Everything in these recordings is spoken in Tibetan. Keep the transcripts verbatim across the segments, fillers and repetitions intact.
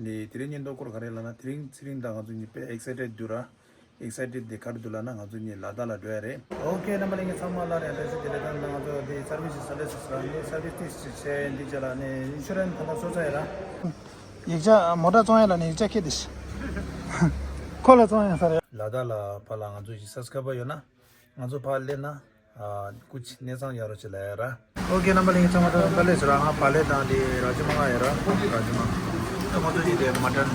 ནི་དེ་རིང་ཉིན་ཐོ་སྐོར་ག་རེ་ལབ་ན། དེ་རིང་ཚེ་རིང་དང་ང་ཚོ་གཉིས་དཔེ་ཨེག་སའི་ཊེཌ་འདུག་ར། ཨེག་སའི་ཊེཌ་དེ་ག་རེ་འདུག་ལབ་ན། ང་ཚོ་གཉིས་ལ་དྭགས་ལ་འགྲོ་ཡ་རེད། ཨོ་ཁེ། རྣམ་པ་ལྷན་རྒྱས་ཚང་མ་ལ་རེ་བཀྲ་ཤིས་བདེ་ལེགས། ད་ང་ཚོ་དེ་སར་བི་སི་སི་ལ་སོགས་ར་ནི་སར་བི་སི་ཏིས་ཅིག་བྱས་འདི་བྱས་ལ་ནི་ཨིན་ཤུ་རན་སི་ད་ལྟ་བཟོ་ཚར་ཡ་ར། ཡིག་ཆ་མོ་ཊ་བཙོང་ཡ་ལ་ནི་ཡིག་ཆ་ཁྱེར་ཏེ་ཤི། ཁོ་ལ་བཙོང་ཡ་ས་རེད། ལ་དྭགས་ལ་ཕར་ལ་ང་ཚོ་ཞིག་སབ་སི་ཀ་རའི་བར་ཡོད་ན། ང་ཚོ་ཕར་སླེབས་ན། ཨ། སྐུ་མཁྱེན། གནས་ཚང་ཡག་རོགས་བྱེད་ལ་ཡ་ར། ཨོ་ཁེ། རྣམ་པ་ལྷན་རྒྱས་ཚང་མ་ད་ལྟ་སླེབས་སོང་ར། ང་བག་ལེབ་དང་དེ་ར་ཇི་མ་ང་ཡ་ར། ར་ཇི་མ། ད་ང་ཚོ་གཉིས་དེ་མ་ཊན།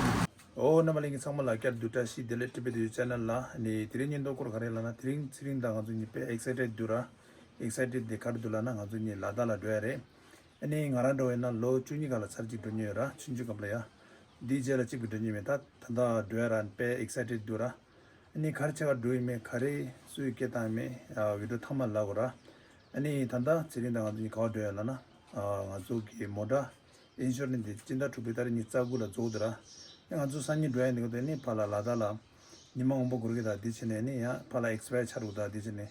ཨོ། རྣམ་པ་ལྷན་རྒྱས་ཚང་མ་ལ་བསྐྱར་དུ་བཀྲ་ཤིས་བདེ་ལེགས། ཊི་བི་ཌི་ཆེ་ནལ་ལ་ནི་དེ་རིང་ཉིན་ཐོ་སྐོར་ག་རེ་ལབ་ན། དེ་རིང་ཚེ་རིང་དང་ང་ཚོ་གཉིས་དཔེ་ཨེག་སའི་ཊེཌ་འདུག་ར། ཨེག་སའི་ཊེཌ་དེ་ག་རེ་འདུག་ལབ་ན། ང་ཚོ་གཉིས་ལ་དྭགས་ལ་འགྲོ་ཡ་རེད། ཨ་ནི་ང་རང་འདྲ་བོ་ཡིན་ན་ལོ་བཅུ་གཉིས་སྒང་ལ་ཚར་གཅིག་འགྲོ་མྱོང་ཡོད་ར། ཆུང་ཆུང་སྐབས་ལ་ཡ། འདིའི་རྗེས་ལ་གཅིག་པུ་འགྲོ་མྱོང་མེད། ད་ད་ལྟ་འགྲོ་ཡ་ར་དཔེ་ཨེག་སའི་ཊེཌ་འདུག་ར། ཨ་ནི་ག་རེ་བྱེད་ག་འགྲོ་ཡི་མེད། ག་རེ་སུའི་སྐད་བཏང་ཡི་མེད། ཨ། བི་ཌི་ཡོ་མཐའ་མ་ལབ་དགོས་ར། ཨ་ནི་ད་ལྟ་ཚེ་རིང་དང་ང་ཚོ་གཉིས་ག་པར་འགྲོ་ཡ་ལབ་ན། ཨ། ང་ཚོ་གི་མོ་ཊ་ཨིན་ཤུ་རན་སི་དེ་སྤྱི་ཟླ་དྲུག་པའི་ཏ་རིག་ཉི་ཤུ་རྩ་དགུ་ལ་རྫོགས་འདུག་ར། ཨ་ནི་ང་ཚོ་སང་ཉིན་འགྲོ་ཡ་འདི་ག་དེ་ནི་ཕར་ལ་ལ་དྭགས་ལ་ཉི་མ་མང་པོ་འགོར་གི། ད་འདི་བྱས་ནས་ནི་ཡང་ཕར་ལ་ཨེག་སི་པ་ཡར་ཆགས་འགྲོ་གི། ད་འདི་བྱས་ནས།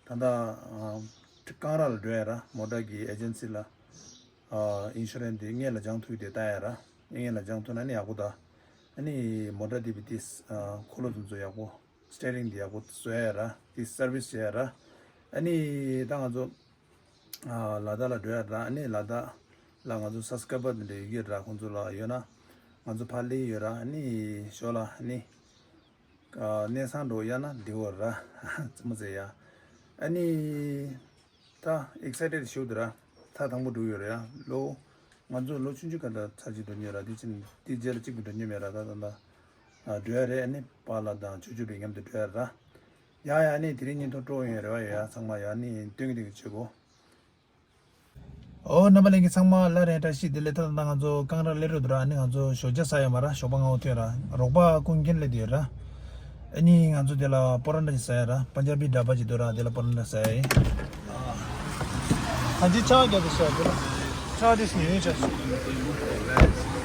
ཨ། ད་ལྟ། ཨ། ཀང་ར་ལ་འགྲོ་ཡ་ར། མོ་ཊ་གི་ཨེ་ཇེན་སི་ལ། ཨ། ཨིན་ཤུ་རན་སི་དེ་སྔོན་ལ་སྦྱང་ཐུབ་དེ་ལྟ་ཡ་ར། སྔོན་ལ་སྦྱང་ཐུབ་ན་ནི་ཡག་པོ་ད། ཨ་ནི་མོ་ཊ་དེ་བི་ཏིས། ཨ། འཁོར་ལོ་དེ་ཚོ་ཡག་པོ། སི་ཊི་ཡ་རིང་དེ་ཡག་པོ་བཟོ་ཡ་ར། དེ་སར་བི་སི་བྱེད་ཡ་ར། ཨ་ནི་ད་ང་ཚོ། ཨ། ལ་དྭགས་ལ་འགྲོ་ཡ་ར། ཨ་ནི་ལ་དྭགས་ལ་ང་ཚོ་སབ་སི་ཀ་རའི་བར་དེ་འདྲ་ཡོད་ཀྱི་ར། ཁོང་ཚོ་ལ་ཡོད་ན་ང་ཚོ་ཕར་སླེབས་ཡོད་ར། ཨ་ནི་ཞོར་ལ་ཨ་ནི། ཨ། གནས་ཚང་འགྲོ་ཡ་ན་བདེ་བོ་ར། རྩེད་མོ་རྩེ་ཡ། ཨ་ནི་ད་ཨེག་སའི་ཊེཌ་ཞེ་པོ་འདུག་ར། ཐེངས་དང་པོ་འགྲོ་ཡོད་ར་ཡ། ལོ། ང་ཚོ་ལོ་ཆུང་ཆུང་སྒང་ད་ཚར་གཅིག་འགྲོ་མྱོང་ར། དེ་ཕྱིན་དེ་རྗེས་ལ་གཅིག་པུ་འགྲོ་མྱོང་མེད་ར། ད་ད་ད། ཨ། འགྲོ་ཡ་རེད། ཨ་ནི་པཱ་ལགས་དང་ཅོ་ཅོ་པའི་མཉམ་དུ་འགྲོ་ཡ་ར། ཡ་ཡ། ཨ་ནི་དེ་རིང་ཉིན་ཐོ་སྤྲོ་ཡོང་རེ་བ་ཡོད་ཡ། ཚང་མ་ཡ། ཨ་ནི་སྟོན་གི་སྟོན་གི་བྱེད་དགོས། ཨོ། རྣམ་པ་ལྷན་རྒྱས་ཚང་མ་ལ་རེ་བཀྲ་ཤིས་བདེ་ལེགས། ད་ད་ང་ཚོ་ཀང་ར་སླེབས་འགྲོ་འདུག་ར། ཨ་ནི་ང་ཚོ་ཞོགས་ཇ་ཟ་ཡོད་མ་ར། ཞོགས་པ་སྔ་པོ་ཐོན་ར། རོགས་པ་ཀུན་མཁྱེན་སླེབས་བསྡད་ཡོད་ར། ཨ་ནི་ང་ཚོ་དེ་ལ་པ་རོན་ཊ་ཅིག་ཟ་ཡ་ར། པན་ཇ་བི་ཌ་བ་ཅིག་འདུག་ར། དེ་ལ་པ་རོན་ཊ་ཟ་ཡ་ཡིན། ཨ། གང་ཅི་ཆ་རྒྱག་ཏུ་ཟ་དེ་ལ། ཆ་དེ་སི་ཉུང་ཉུང་ཆ་སི།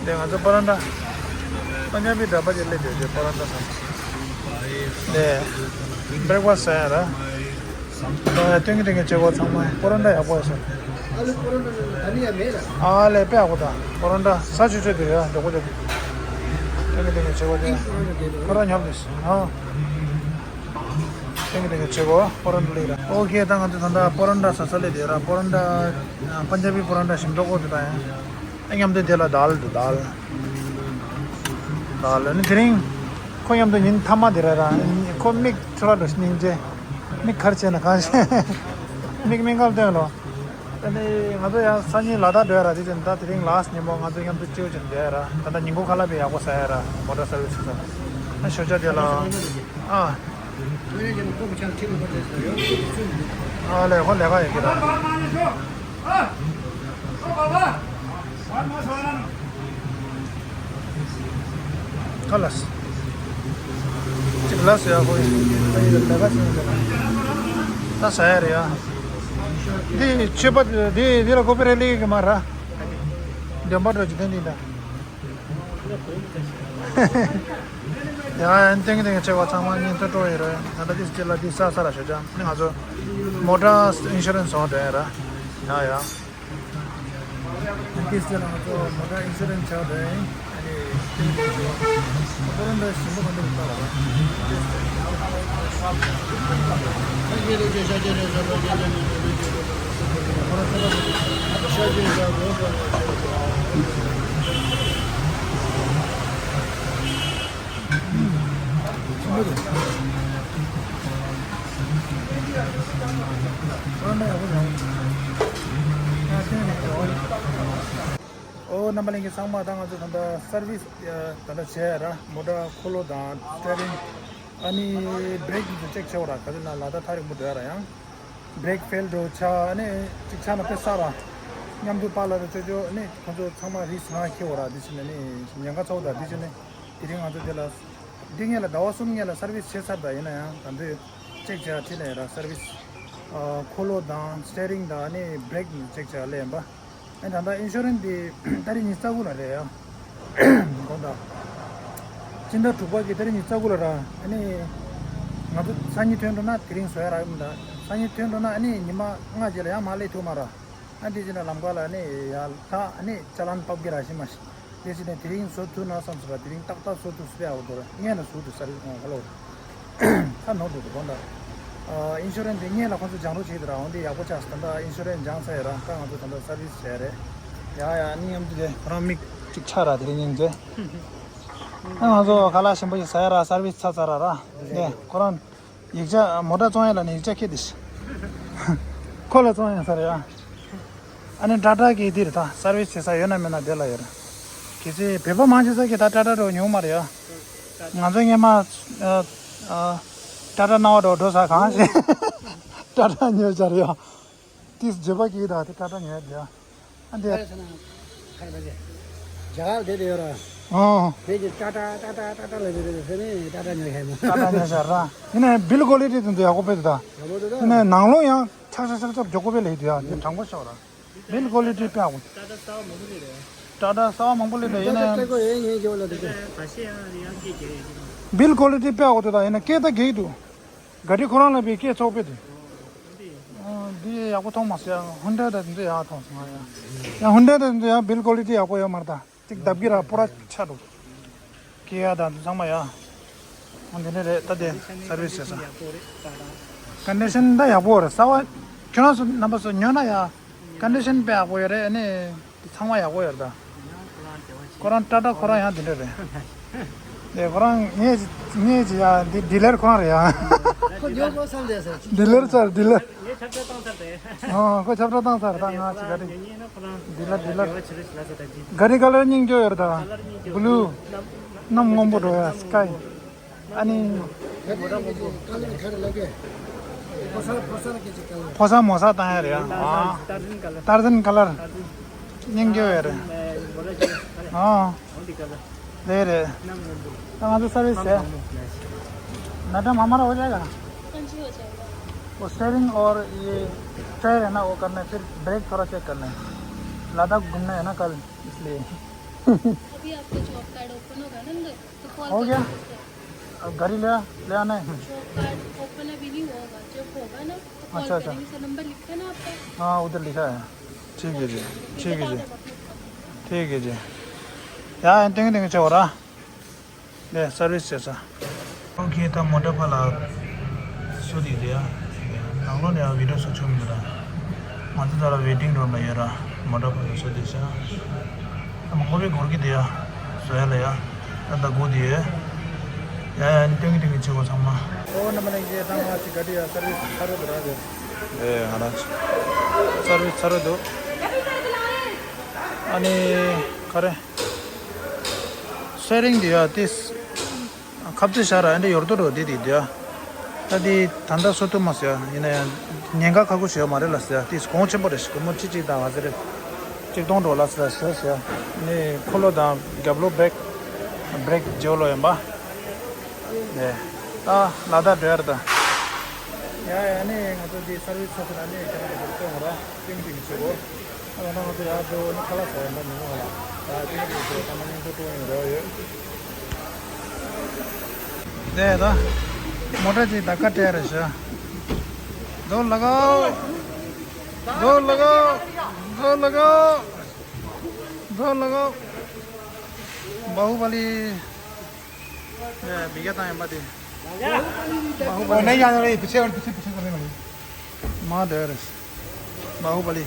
དེ་ང་ཚོ་པ་རོན་ཊ། པན་ཇ་བི་ཌ་བ་ཅིག་སླེབས་བསྡད་ཡོད། དེ་པ་རོན་ཊ་ཟ། དེ་བྷེ་རེག་ཕ་སི་ཟ་ཡ་ར། ཨ། སྟོན་གི་སྟོན་གི་བྱེད་སྒོ་ཚང་མ། པ་རོན་ཊ་ཡག་པོ་ཡོད་ས། ཨ་ལས། དཔེ་ཡག་པོ་ད། པ་རོན་ཊ་ཟ་ཆོག་ཆོག་འདུག་ཡ། མགྱོགས་པོ་མགྱོགས་པོ། སྟོན་གི་སྟོན་གི་བྱེད་སྒོ་དེ་ཁོ་རང་ཉོབ་དེ་སི། ཨ། སྟོན་གི་སྟོན་གི་བྱེད་སྒོ། པ་རོན་ཊ་ལེགས་ར། ཨོ་ཁེ། ད་ང་ཚོ་ད་ལྟ་པ་རོན་ཊ་ཟ་ས་སླེབས་བསྡད་ཡོད་ར། པ་རོན་ཊ། ཨ། པན་ཇ་བི་པ་རོན་ཊ་ཞིམ་མདོག་ཁ་པོ་འདུག་ད་ཡ། ཨ། མཉམ་དུ་དེ་ལ་དཱལ་འདུག་དཱལ། དཱལ། ཨ་ནི་དེ་རིང་ཁོ་མཉམ་དུ་ཉིན་མཐའ་མ་དེ་རེད་ར། ཁོ་མིག་ཁྲོ་ར་འགྲོ་སྙིང་རྗེ། མིག་ཁར་བྱས་ན་གང་ཤེས། མིག་སྨན་ཁབ་སྟོན་ལོ། ཨ་ནི་ང་ཚོ་ཡང་སང་ཉིན་ལ་དྭགས་འགྲོ་ཡ་ར། དེ་བཞིན་ད་དེ་རིང་ལཱ་སི་ཊི་ཉིན་མོ། ང་ཚོ་མཉམ་དུ་སྐྱིད་པོ་བྱས་ནས་བསྡད་ཡ་ར། ད་ལྟ་ཉིན་གུང་ཁ་ལག་དཔེ་ཡག་པོ་ཟ་ཡ་ར། མོ་ཊ་སར་བི་སི་ཟ། ཨ། ཞོགས་ཇ་དེ་ལ། ཨ། ཨ་ལས། ཁོ་ལས་ཀ་ཡོད་ཀྱི་ར། ཁ་ལགས། ཅིག་ལགས་ཡ། ཁོ་ཡི་ལས་ཀ་བྱེད་ཀྱི་ར། ད་ཟ་ཡ་རེད་ཡ། འདི་མཆོད་པ་འདི་འདི་ལ་ཀོ་པི་རའེ་ཊི་སླེབས་ཀྱི་མ་ར། འདོན་པ་འགྲོ་འཇིག་རྟེན་འདི་འདྲ། ཡ་ཡ། ཏེང་ཏེང་བྱེད་པ་ཚང་མ་ཉིན་ཐོ་སྤྲོ་ཡི་རེད། ད་ལྟ་འདི་སྤྱི་ལ་འདི་ས་ས་ལ་ཞོགས་ཇ། ཨ་ནི་ང་ཚོ་མོ་ཊ་ཨིན་ཤུ་རན་སི་བཟོ་འགྲོ་ཡ་ར། ཡ་ཡ། འདི་སྤྱི་ལ་ང་ཚོ་མོ་ཊ་ཨིན་ཤུ་རན་སི་བྱ་འགྲོ་ཡ་ཡིན། ཨ་ནི་ཁོ་རང་འདྲ་ཞིམ་པོ་ག་འདྲ་རེད་ལྟ་བ། ཨོ། རྣམ་པ་ལྷན་རྒྱས་ཚང་མ། ད་ང་ཚོ་ད་ལྟ་སར་བི་སི་ད་ལྟ་བྱས་ར། མོ་ཊ་འཁོར་ལོ་དང་སི་ཊི་ཡ་རིང་། ཨ་ནི་བྷི་རེག་དེ་ཚོ་ཅེག་བྱས་པ་ར། ག་ཚོད་ན་ལ་དྭགས་ཐག་རིང་པོ་འགྲོ་ཡ་ར། ཡང་བྷི་རེག་ཕེལ་འགྲོ་ཆགས། ཨ་ནི་ཅིག་ཆགས་ན་དཔེ་གསར་ར། མཉམ་དུ་པཱ་ལགས་དང་ཅོ་ཅོ། ཨ་ནི་ཁོང་ཚོ་ཚང་མ་རིས་ང་ཁྱེར་བ་ར། དེ་བྱས་ནས་ནི་ཉེན་ཁ་ཚ་བོ་ད། དེ་བྱས་ནས་དེ་རིང་ང་ཚོ་དེ་ལ་འདི་སྔོན་ལ་ཟླ་བ་གསུམ་སྔོན་ལ་སར་བི་སི་བྱས་ཚར། ད་ཡིན་ན་ཡང་ད་དུང་ཅེག་བྱས་ཁྲིད་ལ་ཡ་ར། སར་བི་སི། ཨ། འཁོར་ལོ་དང་སི་ཊི་ཡ་རིང་དང་ཨ་ནི་བྷི་རེག་ནི་ཅེག་བྱས་ལ་ཡིན་པ། ཨ་ནི་ད་ལྟ་ཨིན་ཤུ་རན་སི་དེ་ཏ་རིག་ཉི་ཤུ་རྩ་དགུ་ལ་རེད་ཡ། དགོངས་དག་སྤྱི་ཟླ་དྲུག་པ་གི་ཏ་རིག་ཉི་ཤུ་རྩ་དགུ་ལ་ར། ཨ་ནི་ང་ཚོ་སང་ཉིན་ཐོན་འགྲོ་ན་དེ་རིང་བཟོ་ཡ་རག་གི་མི་འདུག་སང་ཉིན་ཐོན་འགྲོ་ན་ཨ་ནི་ཉི་མ་ལྔ་རྗེས་ལ་ཡང་མར་སླེབས་ཐུབ་མ་ར། ཨ། དེ་བྱས་ན་ལམ་ཁ་ལ་ནི་ཡར་ལྷག་ནི་ཅ་ལན་ཕབ་གི་ར་ཤི་མ་ཤི། དེ་བྱས་ནས་དེ་རིང་བཟོ་ཐུབ་ན་བསམ་སོང་བ། དེ་རིང་ཏག་ཏག་བཟོ་ཐུབ་སྲིད་པའི་ཨ་འོ་དོ་ར་སྔོན་ལ་བཟོ་ཐུབ་ས་རེད། ཨོ་ཧ་ལོ། ཁ་ནོར་འདུག་དགོངས་དག་ཨ་ཨིན་ཤུ་རན་དེ་སྔོན་ལ་ཁོང་ཚོ་སྦྱང་རོགས་བྱས་དེ་ར། འོན་ཏེ་ཡག་པོ་ཆགས་སོང་། ད་ལྟ་ཨིན་ཤུ་རན་སྦྱངས་ཚར་ཡོད་ར། ད་ང་ཚོ་ད་ལྟ་སར་བིས་བྱས་རེད། ཡ་ཡ། ནི་མཉམ་དུ་དེ་ཁོ་རང་མིག་གཅིག་ཆག་ར། དེ་རིང་སྙིང་རྗེ། ད་ང་ཚོ་ཁ་ལག་ཞིམ་པོ་ཞིག་ཟ་ཡ་ར། སར་བིས་ཚར་ཚར་ར་ར། དེ་ཁོ་རང་ཡིག་ཆ་མོ་ཊ་བཙོང་ཡ་ལ་ནི་ཡིག་ཆ་ཁྱེར་ཏེ་ཤི། ཁོ་ལ་བཙོང་ཡ་ས་རེད་ཨ། ཨ་ནི་ཊ་ཊ་གི་འདིར་ད་སར་བིས་བྱེད་ས་ཡོད་ན་མེད་ན་དེ་ལ་ཡོད་ར། གལ་སྲིད་བོད་པ་མང་ཆེ་ས་གི་ད་ཊ་ཊ་འགྲོ་ཉུང་མ་རེད་ཨ། ང་ཚོ་སྔོན་མ་ཨ་ཨ་ཊ་ཊ་སྣང་བ་འགྲོ་འགྲོ་ས་གང་ཞིག་ཊ་ཊ་ཉོས་ཆ་རེད་ཨ། ཏིས་བརྗོད་པ་གི་ད་དེ་ཊ་ཊ་ཉོས་དེ་ཨ། ཨ་འདི་ཨ། རྒྱ་གར་དེ་དེ་ཡོད་ར། ཨོ། དེ་གི་ཊ་ཊ་ཊ་ཊ་ཊ་ཊ་ལ་དེ་དེ་ཟེར་ནས་ཊ་ཊ་ཉོས་ཤག་མ། ཊ་ཊ་ཉོས་ཤག་ར། ཡིན་ནའི་བིལ་ཀོ་ལི་ཊི་དེ་ཚོ་ཡག་པོ་དཔེ་འདུག་ད། ཡག་པོ་འདུག་ད། ཡིན་ནའི་ནང་ལོགས་ཡང་ཆག་ཆག་ཆག་ཆག་མགྱོགས་པོ་དཔེ་ལེགས་འདུག་ཡ། དེ་དྲང་པོ་ཤོད་ར། བིལ་ཀོ་ལི་ཊི་དཔེ་ཡག་པོ། ཊ་ཊ་གསར་པ་མང་པོ་སླེབས་རེད། ཊ་ཊ་གསར་པ་མང་པོ་སླེབས་རེད། ཡིན་ནའི་ཊ་ཊ་ཀོ་ཡེ་ཉེ་ཇོ་ལ་དེ་ཚོ། བིལ་ཀོ་ལི་ཊི་དཔེ་ཡག་པོ་འདུག་ད། ཡིན་ནའི་སྐད་ད་རྒྱག་གི་འདུག་ག་རི་ཁོ་རང་ལ་བའི་སྐད་ཚོགས་པའི་དུས། ཨོ། འདི་ཡག་པོ་མཐོང་མ་སོང་ཡ། ཧུན་ཌའི་ད་འདི་ཡག་མཐོང་སོང་ང་ཡ། ཡ་ཧུན་ཌའི་ད་འདི་ཡ་བིལ་ཀོ་ལི་ཊི་ཡག་པོ་ཡོད་མ་རེད་ད། ཅིག་ལྡབ་ཀྱི་ར་པོ་ར་ཆ་འདུག་ཀི་ཡ་ད་འདི་ཚང་མ་ཡ། ཨོ་འདི་འདྲ་རེད་ད། དེ་སར་བིས་བྱེད་ས། ཀོན་ཌི་ཤན་ད་ཡག་པོ་རེད། གསར་པ་ཁྱོད་རང་ཚོ་རྣམ་པ་ཚོ་ཉོ་ན་ཡ། ཀོན་ཌི་ཤན་དཔེ་ཡག་པོ་ཡོད་རེད། ཨ་ནི་འདི་ཚང་མ་ཡག་པོ་ཡོད་རེད་ད། ཁོ་རང་ཊ་ཊ་ཁོ་རང་ཡང་འདི་འདྲ་རེད། དེ་ཁོ་རང་ངས་ངས་ཅི་ཡ་འདི་ཌི་ལར་ཁོ་རང་རེད་ཡ། ཁོ་ཉོ་དགོས་བསམ་བསྡད་ཟེར། ཌི་ལར་ཚར་ཌི་ལར། ངས་ཁྱབ་བསྒྲགས་བཏང་ཚར་ཏེ། ཨོ་ཁོ་ཁྱབ་བསྒྲགས་བཏང་ཚར། ད་ང་ཅི་ག་རེ། ཌི་ལར་ཌི་ལར། ག་རི་ཀ་ལར་སྙིང་རྗེ་ཡོད་རེད་ད། བླུ། གནམ་སྔོན་པོ་འགྲོ་ཡ་སི་ཀའི། ཨ་ནི། ཕོ་གསར་མོ་གསར་བཏང་ཡ་རེད་ཡ། ཨ། ཏར་ཛན་ཀ་ལར། སྙིང་རྗེ་ཡོད་རེད། ཨ། ལེ་རེད། ད་ང་ཚོ་སར་བིས་ཟེར། मैडम हमारा हो जाएगा ना? हाँ जी, हो जाएगा। वो स्टीयरिंग और ये टायर है ना, वो करना है, फिर ब्रेक थोड़ा चेक करना है। लद्दाख घूमना है ना कल, इसलिए। अभी आपका जॉब कार्ड ओपन होगा ना अंदर, तो कॉल हो गया? कर दीजिए। अब गाड़ी ले आ, ले आना है। जॉब कार्ड ओपन अभी नहीं हुआ होगा, जब होगा ना तो कॉल अच्छा, अच्छा। करेंगे। सर, नंबर लिखा है ना आपका? हाँ, उधर लिखा है। ठीक है जी, ठीक है जी। ठीक है जी। ཡ་ཡ། ཏིང་ཏིང་བྱེད་འོ་ར། ནས་སར་བིས་བྱེད་ས། ཨོ་ཁེ། ད་མོ་ཊ་ཕར་ལ་བཟོ་དེ་རེད་ཡ། ནང་ལོགས་ནས་ཡང་བི་ཌི་ཡོ་བཟོ་ཆོག་མི་འདུག་ར། ང་ཚོ་ད་ལ་ཝེ་ཊིང་རུམ་ལ་ཡོད་ར། མོ་ཊ་ཕར་ལ་བཟོ་དེ་བྱ། ད་མང་པོ་པའི་འགོར་གི་འདུག་ཡ། བཟོ་ཡ་ལ་ཡ། ད་ད་སྒུག་དེ་ཡོད། ཡ་ཡ། ནི་སྟོན་གི་སྟོན་གི་བྱེད་དགོས་ཚང་མ། ཨོ་རྣམ་པ་ལྷན་རྒྱས། ད་ང་ཅིག་ག་དུས་ཡ་སར་བིས་ཚར་རོ་འདུག་ར་དེ། ཨེ་ང་རང་ཚོ་སར་བིས་ཚར་རོ་འདུག་ཨ་ནི་ག་རེ། སེ་རིང་འདི་ཡ་ཏིས། ཁབ་ཏིས་ཤ་ར་ཨ་འདྲ་ཡོར་དོ་རོ་འདི་འདི་འདི་ཡ། ད་འདི་ད་ལྟ་སོ་ཐུབ་མ་ཟེར་ཡ། ཡིན་ན་ཡང་ཉེན་ཁ་ཁག་པོ་ཞིག་ཡོད་མ་རེད་ལ་ཟེར་ཡ། ཏིས་གོང་ཆེན་པོ་རེད་ཤི། སྒོར་མོ་ཁྲི་གཅིག་དང་ང་ཟེར་རེད། གཅིག་སྟོང་འགྲོ་ལ་ཟེར་ཟེར་ཟེར་ཡ། ནི་འཁོར་ལོ་དང་རྒྱབ་ལོ་བྲེག་བྲེག་ཇེ་ལོ་ཡིན་པ། ནས་ད་ལ་དྭགས་འགྲོ་ཡ་རེད་ད། ཡ་ཡ། ནི་ང་ཚོ་འདི་སར་བིས་ཚར་ཚར་ནས་ཁྱེད་རང་ཚོ་སྟོན་ར་ཏིང་ཏིང་བྱེད་གོ། ཨ་ལ་ན་ང་ཚོ་ཡར་འགྲོ་ནི་ཁ་ལག་ཟ་ཡ་འདྲ་མི་འོང་ལ། ད་ཏིང་ཏིང་བྱེད་ད་མ་ཉིན་ཐོ་ཏོ་ཡོང་རེ་བ་ཡོད། དེ་ད་མོ་ཊ་ཅིག་ད་ཀ་སྤྲད་རེད་ཤག Dor lagao. Dor lagao. Dor lagao. Dor lagao. Baahubali. ए, बिगत आए बात है। बाहुबली। नहीं जाने वाली, पीछे और पीछे, पीछे करने वाली। माँ देर। बाहुबली।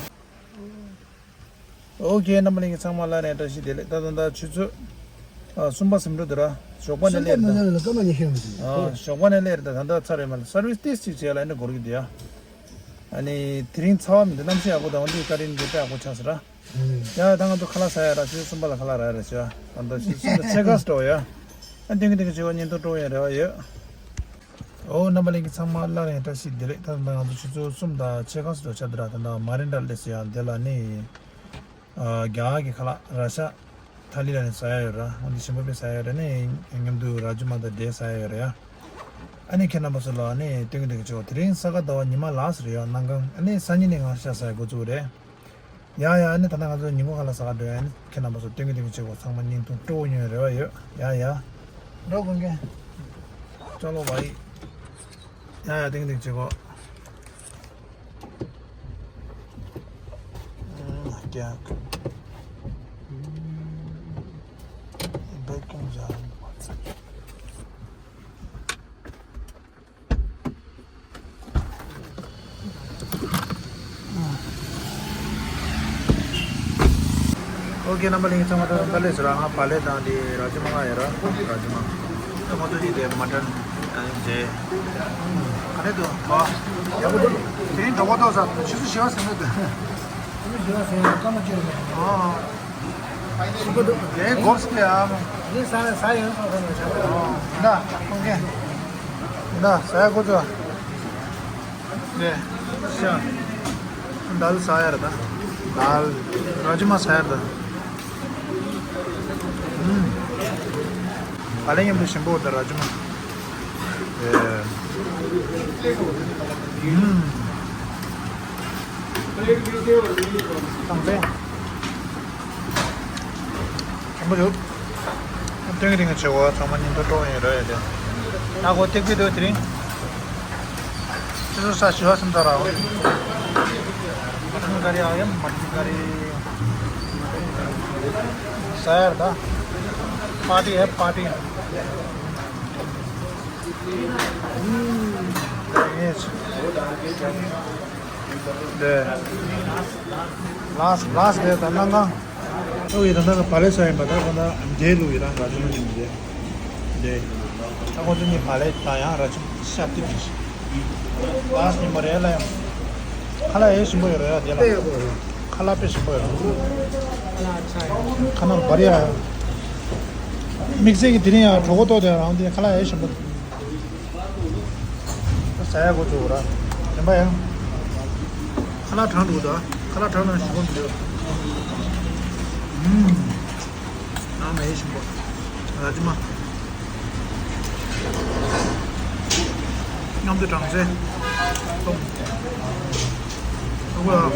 ཨོ་ཁེ། རྣམ་པ་ལྷན་རྒྱས་ཚང་མ་ལ་ནས་བཀྲ་ཤིས་བདེ་ལེགས། ད་ད་ད་ཆུ་ཚོད་ཨ་གསུམ་པ་ཟིན་འགྲོ་འདུག་ར། ཞོགས་པ་ནས་སླེབས་འདུག་ཨ་ཞོགས་པ་ནས་སླེབས་རེད། ད་ད་ད་ཚར་རེད་མ་ལ། སར་བིས་ཏིས་ཅིག་བྱས་ལ་ཨ་ནི་འགོར་གི་འདུག་ཡ། ཨ་ནི་དེ་རིང་ཚ་བ་མི་འདུག་གནམ་གཤིས་ཡག་པོ་དང་འདི་ཀ་རིན་གྱི་དཔེ་ཡག་པོ་ཆགས་སོང་ར། ཡ་ད་ང་ཚོ་ཁ་ལག་ཟ་ཡ་ར། ཆུ་ཚོད་གསུམ་པ་ལ་ཁ་ལག་ར་རེད་ཤག་ད་ད་ཆུ་ཚོད་གསུམ་པ་ཆེ་ཁ་སི་འགྲོ་ཡ། ཨ་ཏིང་གི་ཏིང་གི་བྱེད་པ་ཉིན་ཐོ་འགྲོ་ཡ་རེ་བ་ཡོད། ཨོ་རྣམ་པ་ལྷན་རྒྱས་ཚང་མ་སླར་ཡང་བཀྲ་ཤིས་བདེ་ལེགས། ད་ད་ང་ཚོ་ཆུ་ཚོད་གསུམ་དང་ཕྱེད་ཀ་ཙམ་འགྲོ་ཆགས་འདུག་ར། ད་ད་མ་རིན་ཌ་སླེབས་སོང་ཡ། དེ་ལ་ནི་ཨ་རྒྱ་གར་གྱི་ཁ་ལག་ར་ཤ་ཐ་ལི་ལ་ནི་ཟ་ཡ་ཡོད་ར། འོ་འདི་ཞིམ་པོ་དཔེ་ཟ་ཡ་ཡོད་ར། ནི་མཉམ་དུ་ར་ཇུ་མ་དང་འབྲས་ཟ་ཡ་ཡོད་ར་ཡ། ཨ་ནི་ཁྱེད་རྣམ་པ་ཚོ་ལ་ནི་སྟོན་གི་སྟོན་གི་བྱེད་གོ། དེ་རིང་ས་ག་ཟླ་བ་ཉི་མ་ལགས་སུ་རེད་ཡ། གནམ་གང་ཨ་ནི་སང་ཉིན་ནས་ང་ཤ་ཟ་ཡ་འགོ་བཙུགས་རེད། ཡ་ཡ། ཨ་ནི་ད་ལྟ་ང་ཚོ་ཉིན་གུང་ཁ་ལག་ཟ་ག་འགྲོ་ཡ། ཨ་ནི་ཁྱེད་རྣམ་པ་ཚོ་སྟོན་གི་སྟོན་གི་བྱེད་གོ། ཚང་མ་བརྙན་ཐུང་སྤྲོ་བོ་ཉོ་རེ་བ་ཡོད། ཡ་ཡ། འགྲོ་དགོན་མཁན། ཅོ་ལོ་བ་ཡི། ཡ་ཡ། སྟོན་གི་སྟོན་གི་བྱེད་གོ། ཨ་ཀྱག་ཨོ་ཀེ། རྣམ་པ་ལྷན་རྒྱས་ཚང་མ་ཐུགས་རྗེ་ཆེ། ལགས་སོ། ང་བག་ལེབ་དང་དེ་ར་ཇི་མ་ང་ཡོད་ར། ར་ཇི་མ། ཨ་ཁོང་ཚོ་གཉིས་དེ་མ་ཊན་དང་མཇལ། ག་རེ་འདུག་ཨ། ཡག་པོ་འདུག་དེ་རིང་གྲོད་ཁོག་ལྟོགས་ས། ཆུ་ཚོད་བཞི་པ་ཟིན་གྱི་འདུག་ཆུ་ཚོད་བཞི་པ་ཟིན་ཡོད། སྐར་མ་བཅུ་ཡོད། ཨ། ཞིམ་པོ་འདུག་དེ་གོ་སི་ལེ་ཨ། དེ་ཟ་ཟ་ཡོད་སོང་ཟ་ནས་ཆགས། ཨ། ད་ཁོང་གིས་ད་ཟ་ཡ་འགོ་བཙུགས། ནས་ཤ། དཱལ་ཟ་ཡ་རེད་ད། དཱལ། ར་ཇི་མ་ཟ་ཡ་རེད་ད། ཨུམ། ག་ལེ་མཉམ་དུ་ཞིམ་པོ་ད་ར་ཇི་མ། ཨེ། ཨུམ། ཐང་པེ། ཞིམ་པོ་འདུག་སྟོན་གྱི་རིང་གི་བྱེད་སྒོ་ཚང་མ་ཉིན་ཐོ་ཀྲོག་ཡིན་ར་ཡ་དེ། ད་གོ་ཐེག་པི་འདུག་དེ་རིང་། ཆུ་ཚོད་ས་བཞི་པ་ཟིན་ཚར་ར། མ་ཊན་ཀ་རི། ཨ་ཡམ་མ་ཊན་ཀ་རི། ཟ་ཡ་རེད་ད། པར་ཊི་ཧེ་པར་ཊི། ཡེས། དེ། ལཱསི་ལཱསི་དེ་ད་ནང་ང་། ཨོ་ཡེ། ད་ལྟ་ང་བག་ལེབ་ཟ་ཡིན་པ། ད་ད་ལྟ་འབྲས་བླུགས་ཡོད་ན་ར་ཇི་མ་ནི་འབྲས། འབྲས། ད་ཁོང་ཚོ་གཉིས་བག་ལེབ་དང་ཡང་ར་ཇི་མ་ཤ་སྟག་ཅིག་ལཱསི་ཉིན་མོ་རེད་ལ་ཡང་། ཁ་ལག་ཡེ་ཞིམ་པོ་ཡོད་རེད་ཡ་དེ་ལ། ཁ་ལག་དཔེ་ཞིམ་པོ་ཡོད་རེད། ཁ་ནང་བར་ཡ། དམིགས་བསལ་གྱི་དེ་རིང་ཡང་གྲོད་ཁོག་ལྟོགས་དེ་རང་དེ་ཁ་ལག་ཡེ་ཞིམ་པོ། ཟ་ཡ་འགོ་བཙུགས་ར། རིམ་པ་ཡང་། ཁ་ལག་གྲང་འདུག་ད། ཁ་ལག་གྲང་ན་ཞིམ་པོ་མི་འདུག་ཨུམ། ཨ་མ་ཡེ་ཞིམ་པོ། ར་ཇི་མ། མཉམ་དུ་གྲང་ཚད། ཨོ་ཨོ།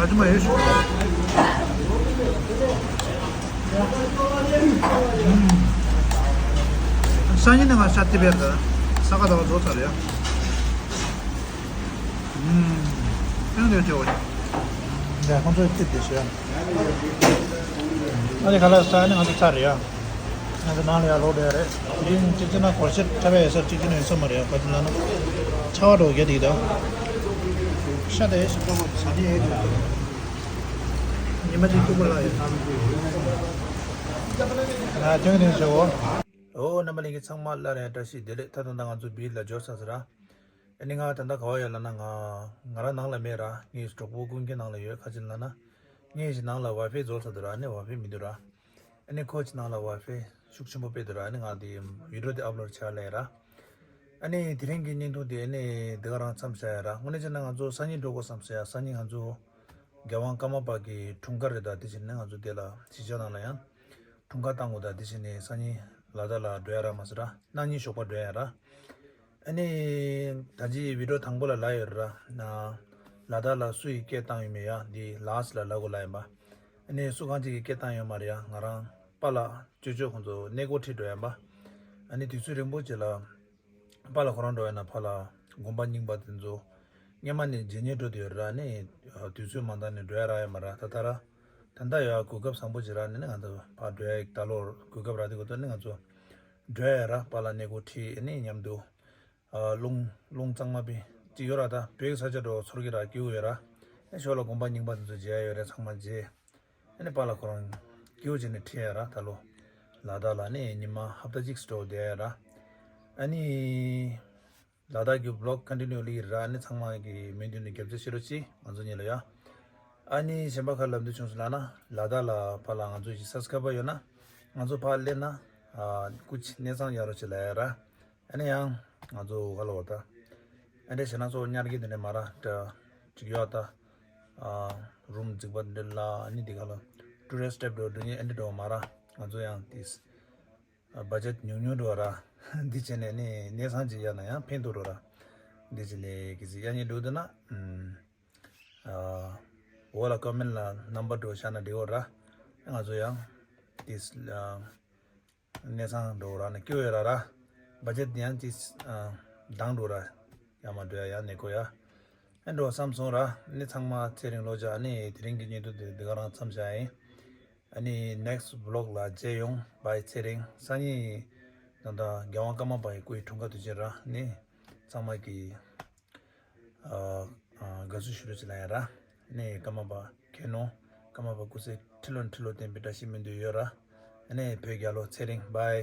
ར་ཇི་མ་ཡེ་ཞིམ་པོ། ཨུམ། སང་ཉིན་ནས་ང་ཤ་སྟག་བེར་ད། ས་ག་ཟླ་བ་རྫོགས་ཚར་ཡ། ཨུམ། ཨེ་འདྲ་ཅོ། འདི་ཁོང་ཚོའི་ཏིབ་དེ་ཤོད། ཨ་ནི་ཁ་ལག་ཟ་ནི་ང་ཚོ་ཚར་རེད་ཡ། ང་ཚོ་ནང་ལ་ཡར་ལོག་འགྲོ་ཡ་རེད། དེ་རིང་གཅིག་བྱས་ན་གོར་སེ་ཊི་འཁྲབ་ཡ་ཡོད་ས། གཅིག་བྱས་ན་ཡོད་ས་མ་རེད་ཡ། ག་དུས་ལ་ན་ཆར་པ་འདྲ་བོ་རྒྱག་བསྡད་ཀྱི་འདུག་ཤ་དེ་ཞིམ་པོ་ཟ་ནི་ཡོད་འདུག་ཉི་མ་གཅིག་སྐྱིད་པོ་ལ་ཡོད། ང་ཐོན་ཐོན་ཞུ་འོ། ཨོ། རྣམ་པ་ལྷན་རྒྱས་ཚང་མ་སླར་ཡང་བཀྲ་ཤིས་བདེ་ལེགས། ད་ད་ལྟ་ང་ཚོ་བིར་ལ་འབྱོར་ཚར་ཟེར་ར། ཨ་ནི་ང་ད་ལྟ་ག་བ་ཡོད་ལབ་ན། ང་ང་རང་ནང་ལ་མེད་ར། ངའི་གྲོགས་པོ་ཀུན་མཁྱེན་ནང་ལ་ཡོད། ག་ཅི་ལབ་ན། ངའི་ནང་ལ་ཝའི་ཕའི་རྫོགས་ཚར་འདུག་ར། ཨ་ནི་ཝའི་ཕའི་མི་འདུག་ར། ཨ་ནི་ཁོ་ཅི་ནང་ལ་ཝའི་ཕའི་ཤུགས་ཆེན་པོ་སྤེལ་འདུག་ར། ཨ་ནི་ང་དེ་བི་ཌི་ཡོ་དེ་ཨབ་ལོཌ་བྱ་ལས་ར། ཨ་ནི་དེ་རིང་གི་བརྙན་ཐུང་དེ་ཨ་ནི་འདི་ག་རང་མཚམས་བཞག་ཡ་ར། དངོས་གནས་བྱས་ན་ང་ཚོ་སང་ཉིན་འགྲོ་དགོས་བསམ་སོང་ཡ། སང་ཉིན་ང་ཚོ་རྒྱལ་དབང་ཀརྨ་པ་གི་འཁྲུངས་སྐར་རེད་ད། དེ་བཞིན་ནི་ང་ཚོ་དེ་ལ་གཞིས་ཆགས་ནང་ལ་ཡང་འཁྲུངས་སྐར་བཏང་དགོས་ད། དེ་བཞིན་ནི་སང་ཉིན་ལ་དྭགས་ལ་འགྲོ་ཡ་ར་མ་ཟེར་ར། གནངས་ཉིན་ཞོགས་པ་འགྲོ་ཡ་ར། ཨ་ནི་ད་ཅི་བི་ཌི་ཡོ་དང་པོ་ལ་ལབ་ཡོད་ར། ལ་དྭགས་ལ་སུ་ཡིས་སྐད་བཏང་ཡོད་མེད་ཡ་འདི་ལཱསི་ལ་ལབ་དགོས་ལབ་ཡིན་པ། ཨ་ནི་སུ་གང་ཅིག་གིས་སྐད་བཏང་ཡོད་མ་རེད་ཡ། ང་རང་པཱ་ལགས་ཅོ་ཅོ་ཁོང་ཚོ་གནས་སྐོར་ཁྲིད་འགྲོ་ཡ་ཡིན་པ། ཨ་ནི་དུས་ཚོད་རིང་པོ་ཅིག་ལ་པཱ་ལགས་ཁོ་རང་འགྲོ་ཡ་ན། ཕར་ལ་དགོན་པ་རྙིང་པ་དེ་ཚོ་སྔོན་མ་ནས་མཇལ་མྱོང་འགྲོ་དེ་ཡོད་ར། ཨ་ནི་དུས་ཚོད་མ་འདང་ནས་འགྲོ་ཡ་རག་ཡོད་མ་ར། ད་ད་ར་ད་ལྟ་ཡ་གོ་སྐབས་བཟང་པོ་ཅིག་རག་ནས་ནི་ང་ཚོ་ཕར་འགྲོ་ཡ་ད་ལོ་གོ་སྐབས་རག་དེ་གོ་ཏོ་ནི་ང་ཚོ་འགྲོ་ཡ་ར། པཱ་ལགས་གནས་སྐོར་ཁྲིད་ཨ་ནི་མཉམ་དུ། ཨ། རླུང་རླུང་གཙང་མ་པའི་ཅིག་ཡོད་ར། ད་བོད་ཀྱི་ས་ཆ་འགྲོ་ཚོར་གྱི་ར། སྐྱིད་པོ་ཡོད་ར། ཨ་ནི་ཞོར་ལ་དགོན་པ་རྙིང་པ་དེ་ཚོ་མཇལ་ཡ་ཡོད་རེད། ཚང་མ་མཇལ། ཨ་ནི་པཱ་ལགས་ཁོ་རང་སྐྱིད་པོ་བྱས་ནས་ཁྲིད་ཡ་ར། ད་ལོ་ལ་དྭགས་ལ་ནི་ཉི་མ་ཧབ་ཏ་གཅིག་འགྲོ་བསྡད་ཡ་ར། ཨ་ནི་ལ་དྭགས་ཀྱི་བི་ལོག་ཀོན་ཊི་ནིའུ་ལི་ར། ཨ་ནི་ཚང་མ་གི་མོས་མཐུན་ནས་རྒྱབ་སྐྱོར་བྱེད་རོགས་གྱིས་ང་ཚོ་གཉིས་ལ་ཡ། ཨ་ནི་གཞན་པ་ག་རེ་ལབ་འདོད་བྱུང་སོང་ལབ་ན། ལ་དྭགས་ལ་ཕར་ལ་ང་ཚོ་ཞིག་སབ་སི་ཀ་རའིབ་ཡོད་ན་ང་ཚོ་ཕར་སླེབས་ན། ཨ། སྐུ་མཁྱེན་གནས་ཚང་ཡོད་རོགས་བྱེད་ལབ་ཡ་ར། ཨ་ནི་ཡང་ང་ཚོ་ག་ལ་བ་ད། ཨ་འདྲ་བྱས་ན་གཙོ་བོ་ཉར་གི་འདི་ནས་མ་ར། ད་ཅིག་ཡོད་ད། ཨ། རུམ་རྫིག་པ་འདི་ལ། ཨ་ནི་འདི་ག་ལ་ཊུ་རི་སི་ཊི་སི་ཊེབ་འགྲོ་འགྲོ་ཉེ་ཨ་འདྲ་འགྲོ་མ་ར། ང་ཚོ་ཡང་ཏིས་བ་ཇེཊ་ཉུང་ཉུང་འགྲོ་ར། འདི་བྱས་ནས་ནི་གནས་ཚང་ཅིག་ཡོད་ན་ཡང་ཕན་ཐོགས་འགྲོ་ར། འདི་བྱས་ནས་གི་ཟིག་ཡ་ཉེ་འགྲོ་འདི་ན། ཨ། འོག་ལ་ཀོ་མེན་ལ་ནམ་བར་འགྲོ་བཞག་ན་འགྲིག་གོ་ར། ང་ཚོ་ཡང་ཏིས་ཨ། གནས་ཚང་འགྲོ་ར་ནི་སྐྱོ་ཡོད་ར་ར། བ་ཇེཊ་ཡང་ཅི་ཨ་འདང་འགྲོ་ར། ཡ་མ་འགྲོ་ཡ་ཡ་ནི་གོ་ཡ། ཨ་འགྲོ་བསམ་སོང་ར། ནི་ཚང་མ་ཚེ་རིང་ལོ་བརྒྱ། ཨ་ནི་དེ་རིང་གི་བརྙན་ཐུང་དེ་འདི་ག་རང་མཚམས་བཞག་ཡིན། ཨ་ནི་ནེག་སི་ཊི་བི་ལོག་ལ་མཇལ་ཡོང་། བྷའི་ཚེ་རིང་། སང་ཉིན་ད་ལྟ་རྒྱལ་དབང་ཀརྨ་པ་ཡི་སྐུ་ཡི་འཁྲུངས་སྐར་དུས་ཆེན་ར། ནི་ཚང་མ་གི་ཨ་ཨ་དགའ་བསུ་ཞུ་རོགས་བྱེད་ལ་ཡ་ར། ནི་ཀརྨ་པ་མཁྱེན་ནོ། ཚང་མ་པ་སྐུ་ཚེ་ཁྲི་ལོ་ཁྲི་ལོ་བརྟན་པའི་བཀྲ་ཤིས་སྨོན་འདུན་ཡོད་ར། ཨ་ནི་བོད་རྒྱལ་ལོ་ཚེ་རིང་བྷའི།